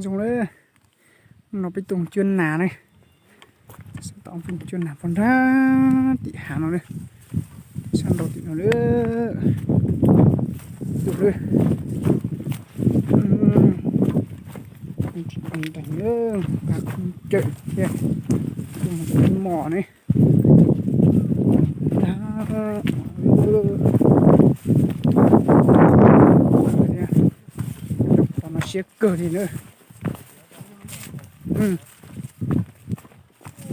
Zoo li no peb tuaj cuab nas ne, sab tom peb cuab nas pog nrag tim hav no ne, sab nraud tim no ne, tuaj ne, tsis nteeg nteeg ne, cawm thiab, tuaj mus cuab mos ne. Cov no siab kawg li na.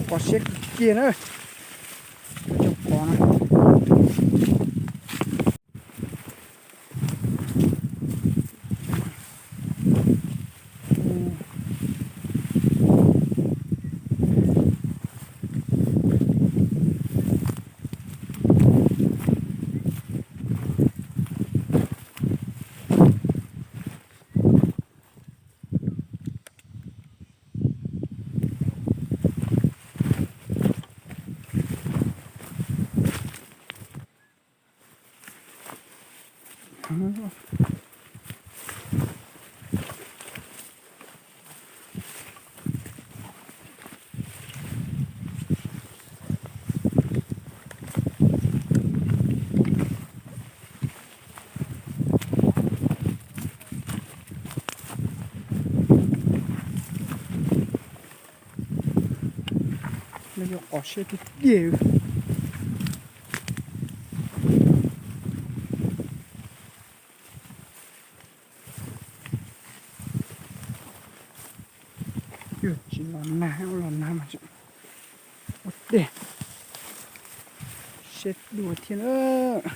Pov siab kiag na. Cov pov no. No yog qos siab tiag tiag. Tsis los nag, los nag mas ua dej siab dua thiab na.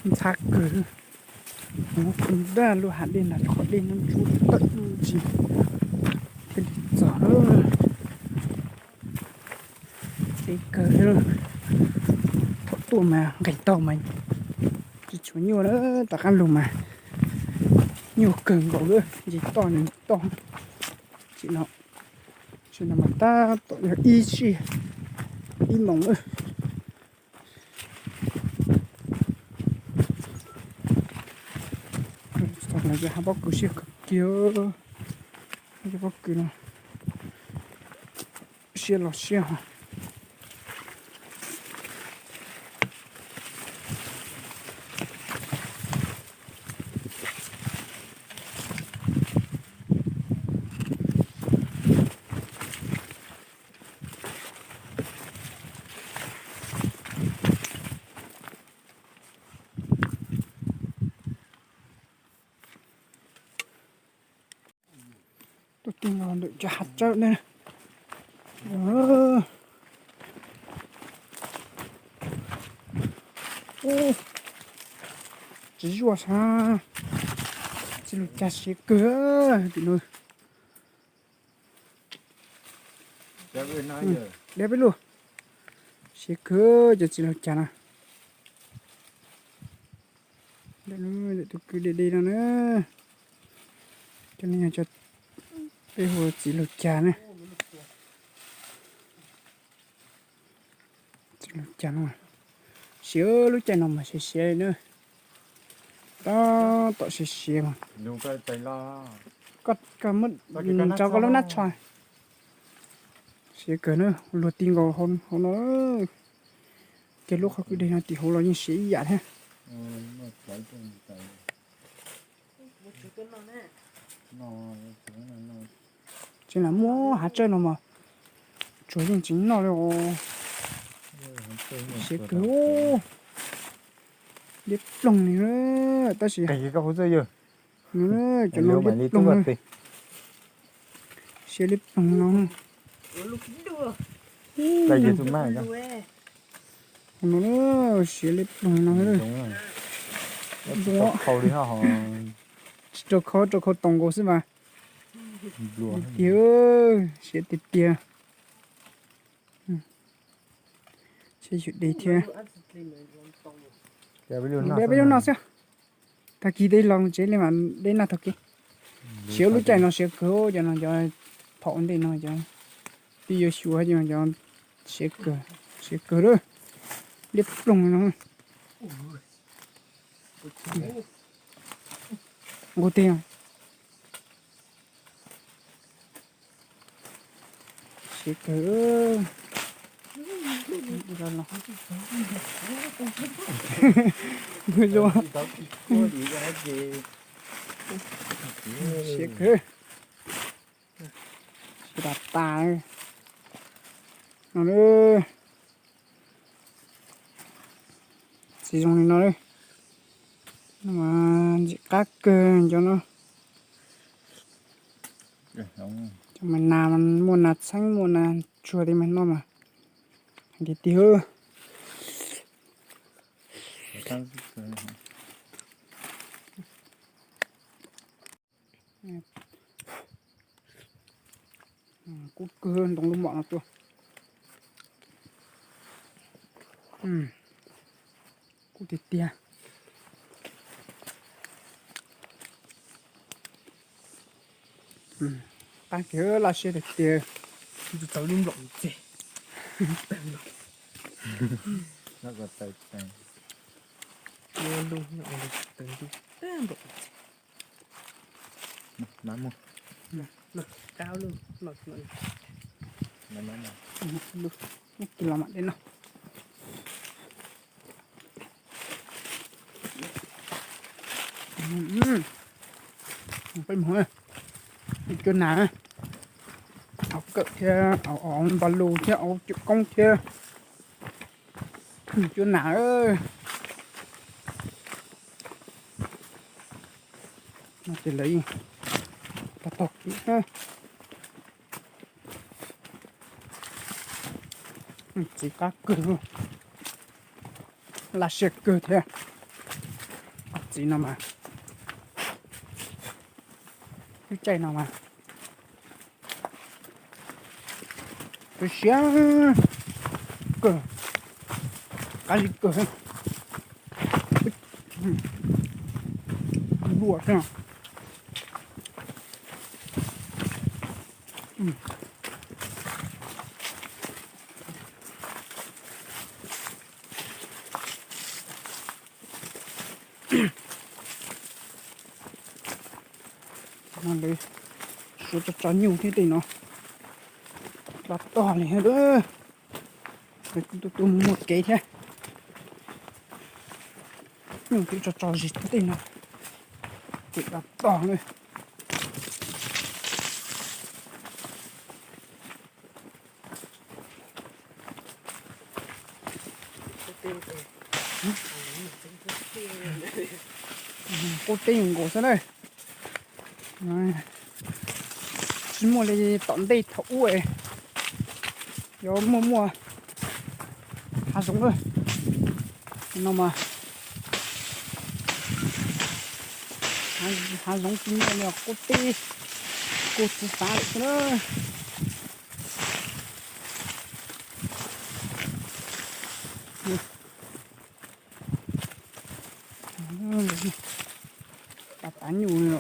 Ntxhab kawg, daj lub hav dej no qhov dej no ntsuab tawm ntsis thiaj li txog. Deb kawg, thaum tuaj mas nqis taug mas tsis tshua nyuaj na, tom qab lug mas nyuaj kawg nkaus lawm, nce toj nce toj. Tam sim no mas tab tom yog ib sij, ib moos lawm. Txog lawv cov hav pob kws siab kawg kiag, cov pob kws no siab los siab hos. Tuaj ti los ntawm cov hav tsawb ne. Tsis zuaj sab, txiv laug cas siav kawg tim no. Dab peb lug, siav kawg cov txiv laug cas no. Tus kwv de de no na, cov no yog cov peb hu txiv laug cas na. Txiv laug cas no, siav lub caij no mas siav siav li na. Tab tom siav siav mas. Koj muab tso koj lub nab tsho. Siav kawg na, luag ti nkaus hauv no. Ces lub qhov kwj deg no tim hauv los yeej siav ib yam thiab. Tseem lam muab hav tsawb no mas tsuas yeej tseem noj li os. Siav kawg, liab ploog li, tab sis cov no liab ploog, siav liab ploog no. Ua lub dua. Ua no siav liab ploog no. Zoo. Tsis rau khau, rau khau toos nkaus xwb mas. Tiag, siav tiag tiag. Tsheb xyuam dej thiab. Peb lub no xwb. Tag kis tej los tsev li mas dej nag tag kis. Siav lub caij no siav kawg, cov no cov thaum ntej no cov twb yuav xyuas cov siav kawg, siav kawg lawm. Liab ploog no. Nqus tiag. Siav kawg. Siav kawg. Siav tas tas. No, txiv zoo li no. Ntxim qab kawg cov no. Cov mas nas, muaj nas txheeb muaj nas tsuag li mas noj mas tiag tiag. Kub kawg ntoo lub mom no tuaj. Kub tiag tiag. Qab kiag laj siab tiag tiag. Tau lub nplaum ntxeg. Lub nplaum ntxeg. Kis los mam de no. Peb mus, cuab nas, auv kawm thiab, auv npa lus thiab, auv cwm koob thiab, cuab nas. No ces lawv yeej tau tog kev. Txiv qab kawg, laj siab kawg thiab. Txiv no mas, lub caij no mas tu siab kawg, qab zib kawg. Luaj thiab. Lawv suav tso tso nyuj thiab tej no, tog tog li thiab. Lawv kuj tu tu muaj kev thiab. Nyuj twb tso tso zis tej no, ces tog tog na. Qub teb nkaus xwb na. Tsis muaj li tom ntej thaum ub, yuav muaj muaj hav zoov lawm. No mas hav zoov tsis muaj li, qub teb kuj txiv xav lawm xwb na. Tav tav nyuj li no.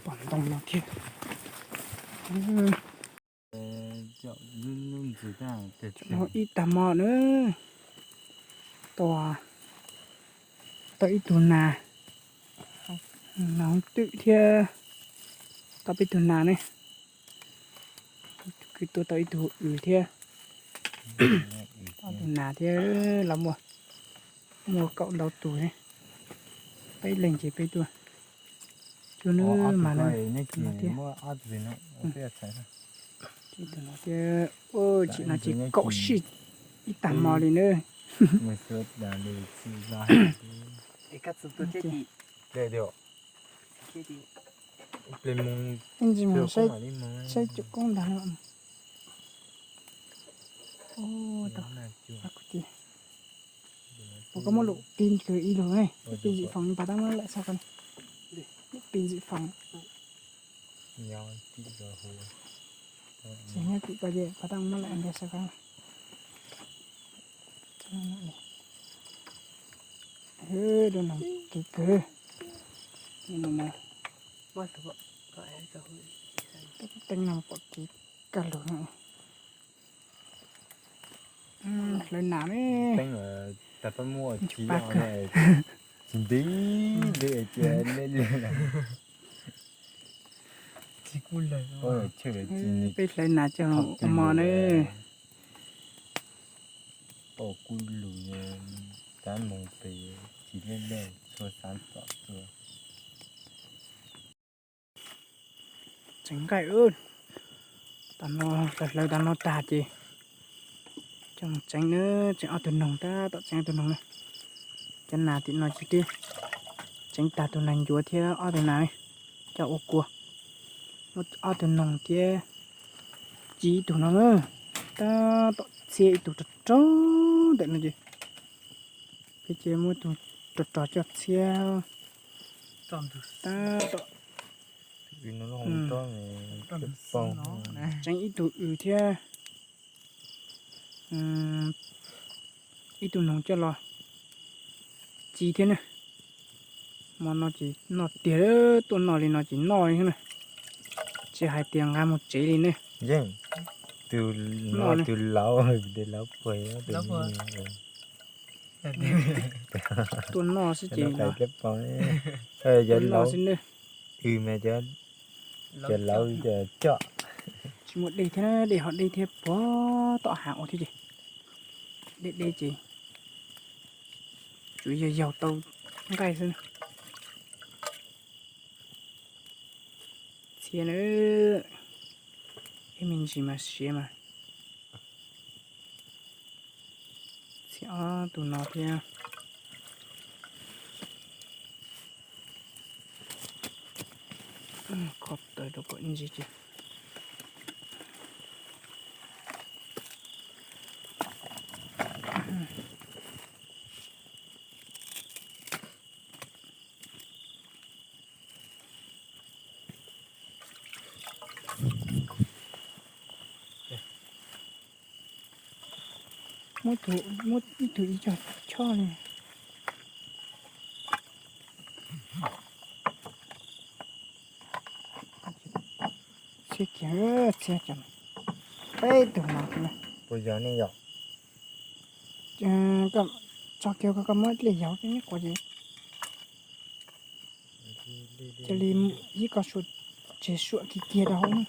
Pom ntoo no thiab. Ib tag hmo na, tau ib tug nas, nas hoob twm thiab, tau peb tug nas ne. Twb tuaj tau ib tug w thiab, ob tug nas thiab los muaj, muaj kaum ntau tus thiab. Peb leeg ces peb tuaj, cuag nws mas no thiab. Ib tug no thiab, tsim no ces kaum sij ib tag hmo li na. Ib ntsis mus saib, saib cuj koob ntag no. Ua koj muab lub pis ntws ib lug ne, pis zim foom pas tab muab laim xauj ko, lub pis zim foom. Tsis nyob tim ko ces pas tab muab laim ntws xauj ko. Dua noog kev kawg, teeb no pom kev kawg lug. Hlawv nas ne. Tsis nti li cia li. Peb hlawv nas coj ua mov na. Pom kuj lug, tab moog pem tsis lej lej txhua xav tom tuaj. Tseev nqaij, tas no, hlawv tas no tag ces coj mus tseev na, tseev ob tug noog, tab tom tseev ob tug noog na. Cov nas tim no ces twb tseev tag tus nas ncuav thiab ob tug nas coj ua kua. Muab ob tug noog thiab ci ib tug no na, tab tom txhiab ib tug rog rog ntawm no ces peb ces muab tus rog rog coj txhiab. Tab tom tseev ib tug w thiab ib tug noog coj los ci thiab na. Hmo no ces noj tiag, tuaj noj li no ces noj li na, tsis hais tias nqa mus tsev li ne. Yeej, tus laus, tus laus puag, tuaj noj xwb ces, cov laus xwb ne. Cov laus coj. Tsis muaj dej thiab, dej ho dej thiab puag tom hav ua thiab ces, dej deb ces tsuas yog yaug tau nqaij xwb. Txhiab na, ib me ntsis mas siav mas. Txhiab ob tug no thiab. Kho taws rau kom ib ntsis ces. Muab ib tug ib co choj li. Txhiab kiag, txhiab cov peb tug no. Puas yog ne yom? Tso kiag koj muab dlej yauv nyob quav ces, cia li ib ko suam, tseg suam kiag kiag rau hauv na.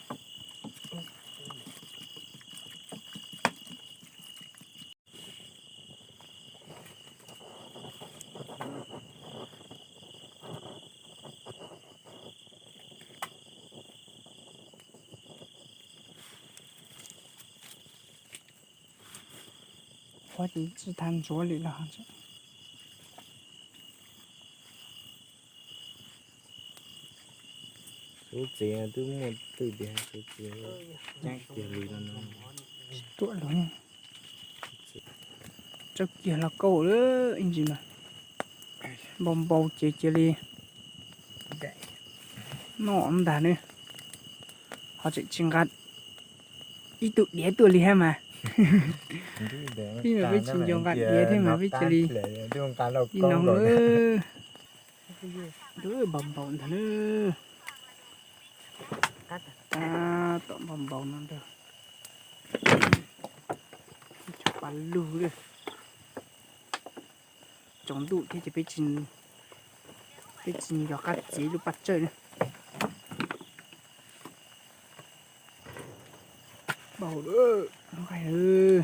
Qhuav ces tsis tas ntsuav lwm los. Suav tsev twb muaj twj tias suav tsev, caab kiag li no. Tsis tuaj lawm. Tsaws kiag los kauj lawm ib ntsis mas. Npau npau ces cia li noj ntag ne. Ho tseem tsis nqa ib tug diav tuaj li thiab mas. Peb mas peb tsis nco nqa diav thiab mas peb cia li ib no. Npau npau ntag na. Tab tom npau npau no ntag. Cov pa lug li. Tsaus ntuj thiab ces peb tsis nco qab txiav lub paj tsawj na. Npau, nqaij,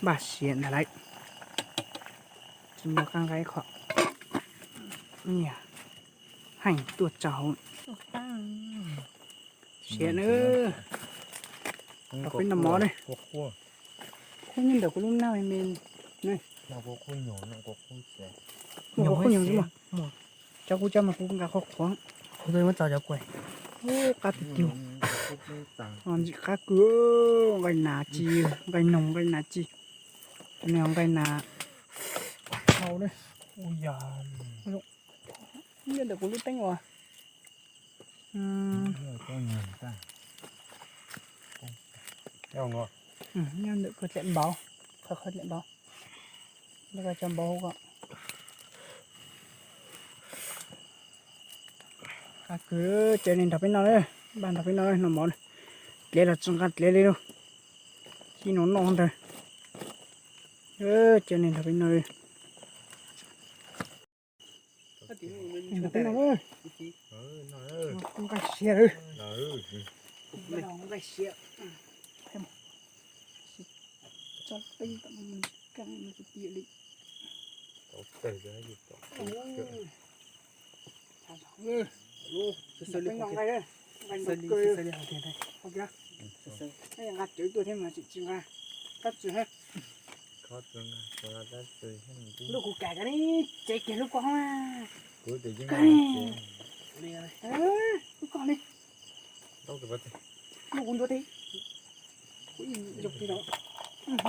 npaj siav ntag lauj. Tsis nco qab nqa ib qho nyiaj heej tuaj tso hauv. Siav na, peb noj mov ne. Qhuav nyob ntawm kuv lub nab me me ne. Qhuav nyuag xwb mas. Cov kuv cov mas kuv nqa qhuav qhuav. Qab tiag tiag. Ntxim qab kawg, nqaij nas tsi, nqaij noog nqaij nas tsi. Cov no nqaij nas hau ne. Nyob ntawm kuv lub teeb uas nyob ntawm kawg dlaim npaum, qhov qhov dlaim npaum, cov npaum hauv ko. Qab kawg, tsev neeg nrog peb noj, npaj nrog peb noj, noj mov, dlev los tsis nqa dlev li lauj, ib no noj ntag. Tsev neeg nrog peb noj. Nqaij siav, nqaij siav. Tso teeb tom no tsis keej no tsis tiav li. Nqaij ntau kawg. Nqa cawv tuaj thiab mas tsis nqa tab txwm thiab. Lub kuv kam ko ne, tsev kiag lub koj. Lub koj ne. Lub kuv ntuav teg. Kuv ib yog teg los. Muab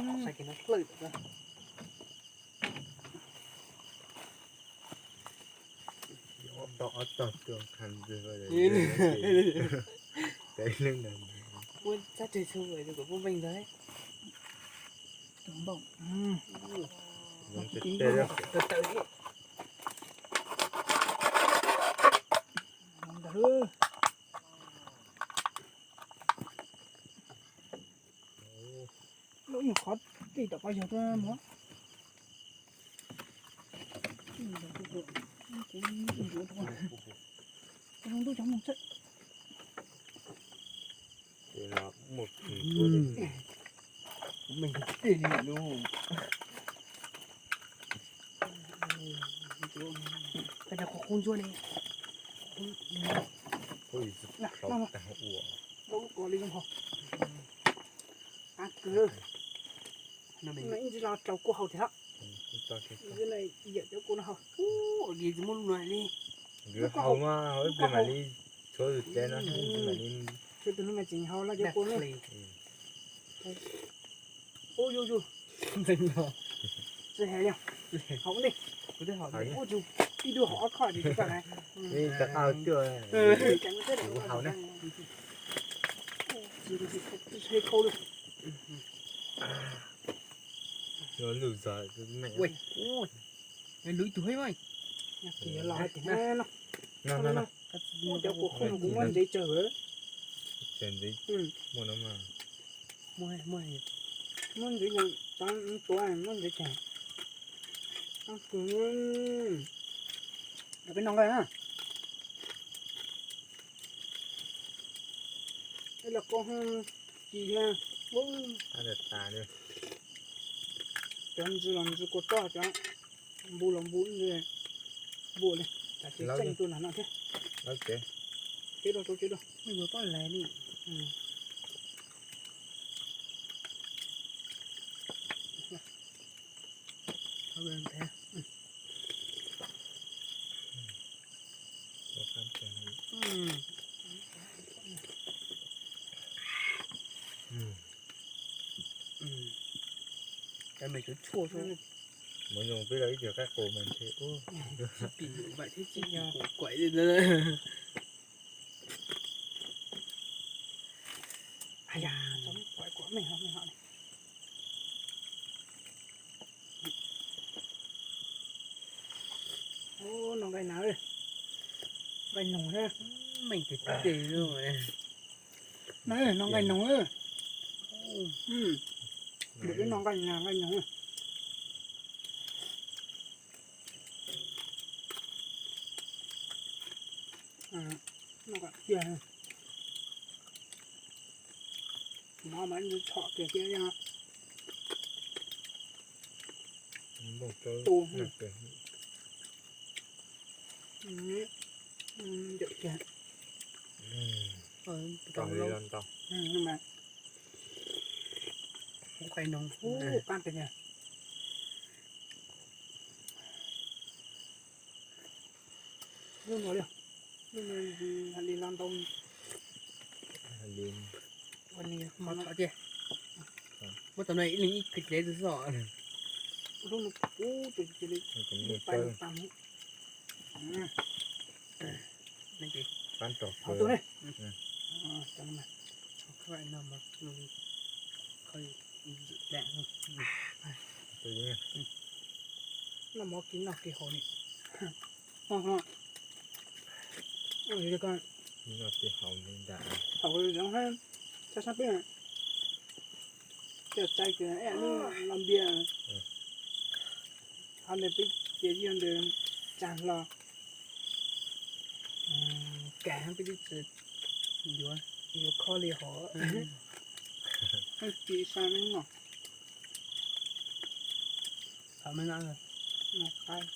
tsab res txhua kom pub npeej ntag. Lub nyuag qhov tij tom qhov yog tuaj mov. Zoo ntuj cov mus txawm. Meej tiag li lauj. Qhov qub ntsuab ne. Lub ko li zoo hov. Qab kawg. Ib ntsis los rau kua haus thiab. Yawm cov kua no haus. Ua li tsis muaj lub no li. Nkawd haus mas ib pliag mam li tshuav tus tsev no mam li. Tshuav tus no mas tseem haus los cov kua no. Ub yus yus. Tsis hais li. Haus ua ntej. Ub yus ib tug haus ob khob tsis tau na. Ib tug haus na. Tsis khau li. Lub zog me. Lub ib tug hib mas. Los no no no. Cov kua qhub no kuv muab ntsev tsawg. Muaj no mas. Muab ntsev tsawg, muab ntsev tsawg. Peb noj nqaij na. Los koj ci thiab. Cov ntsis los ntsis kua toj, cov npu los npu, npu li. Ces tseej tuaj nram no thiab. Ces rau rau ces rau. Mus zoo peb los ib co qab qus mas ntshe ub. Tsis pim vam thiab tsis pim kuv kuaim li ntawd. Kuaim kuaim meej hov meej hov li. Ub, noj nqaij na, nqaij noog thiab. Meej tiag tiag li. Na, noj nqaij noog. Noj nqaij na, nqaij noog. Noj kom tiag. Mov mas txhom kiag thiab. Nplooj tsawb tu. Ntawm kiag. Tau li los ntau. Qab tiag. Lub no li, lub no li los ntau. Ua li mov no tiag. Muab tau no ib leeg ib kwv cev xwb os. Lub no kuv tus cia li pais tas. Qab tau tus ne. Noj mov kis noj kis haus ni. Noj kis haus li ntag. Thaum zoo sab sab peb coj txais kws ib lub los npias. Qhov ntawd peb cia yog ntawd tsav hlo. Kam peb twb tsis yuav, yuav khob li hov. Ci sa me no. Qhov me no. Qaib.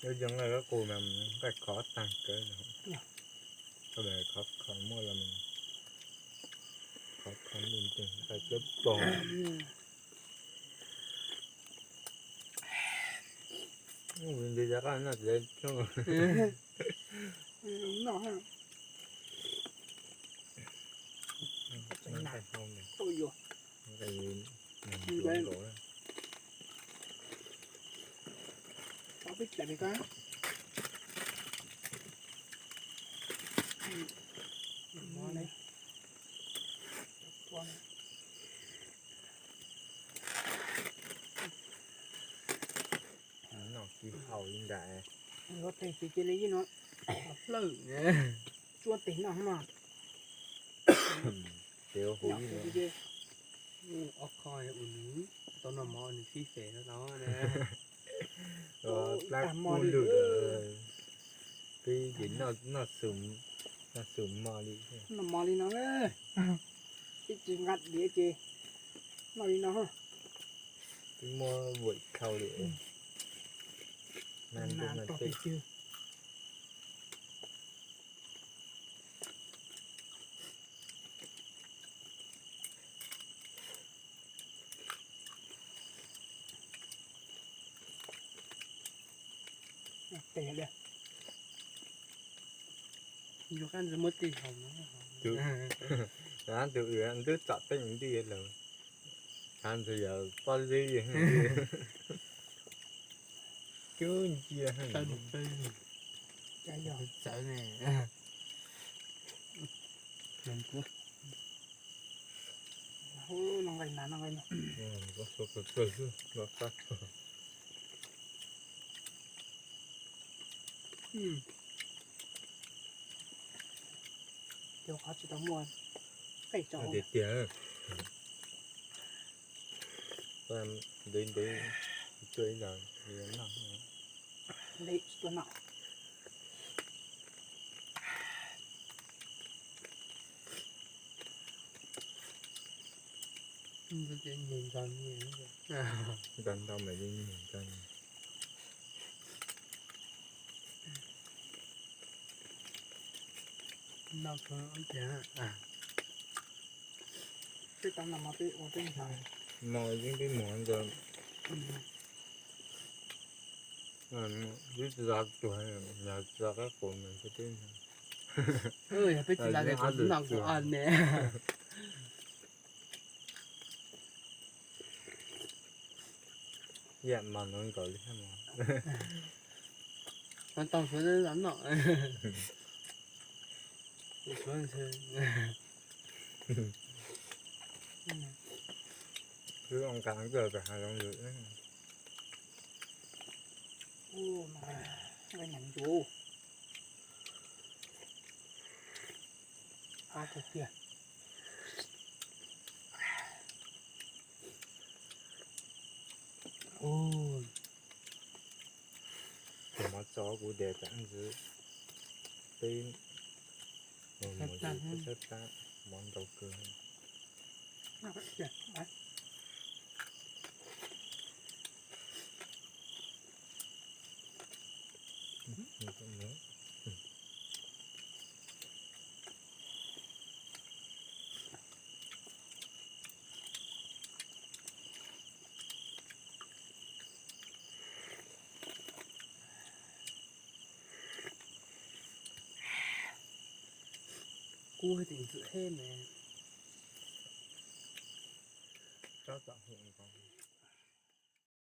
Lub zoo lawm, lub qus mas nqaij khov tag kawg. Khov, khov muaj los khov, khov ntim nqaij plab ploog. Nti cov qaj noj tsis tshoob. Noj kis haus li ntag. Yuav tes ces cia li ib no. Hlawm. Tsuab tes noj no. Tes huv ib no. Ob qho ua nws tau noj mov nws fij fem no tau na. Plab kub lwm. Peb ces noj xum mos li. Noj mov li no, peb tsis nqa diav ces noj li no. Peb muab vuam thau li. Nas nrog pes tsawg. Yus qab ntxwg muab tig haus no. Tus twb tsom teeb ntij lawm. Qab ntxwg yog pob zeb. Cub ncia. Txawv ne. Tiag tiag. Ntev ntev, cua ib zaug noj. Ntau ntau mas yeej nyuag ntau. Peb tau no mas peb ua peb ntawd. No yeej peb mus ntawd. Twb tsis zov tuag, yog tsis zov qab qus nws thiaj peb ntawd. Yog peb tsis zov ces kuv tsis noj kuv ne. Yam mas no nkaus li thiab mas. No tau suav zeb zov noj. Suav ntshe. Wb ua nqa nkawj pem hav zoov lawm. Ua nqaij nyoos ncuv. Qab tiag tiag. Tso kuv dias tam ntxwv peb mus mus tab, mov ntau kawg. Kub hais tias ntxim heb me. Tsob txom hum nkaus.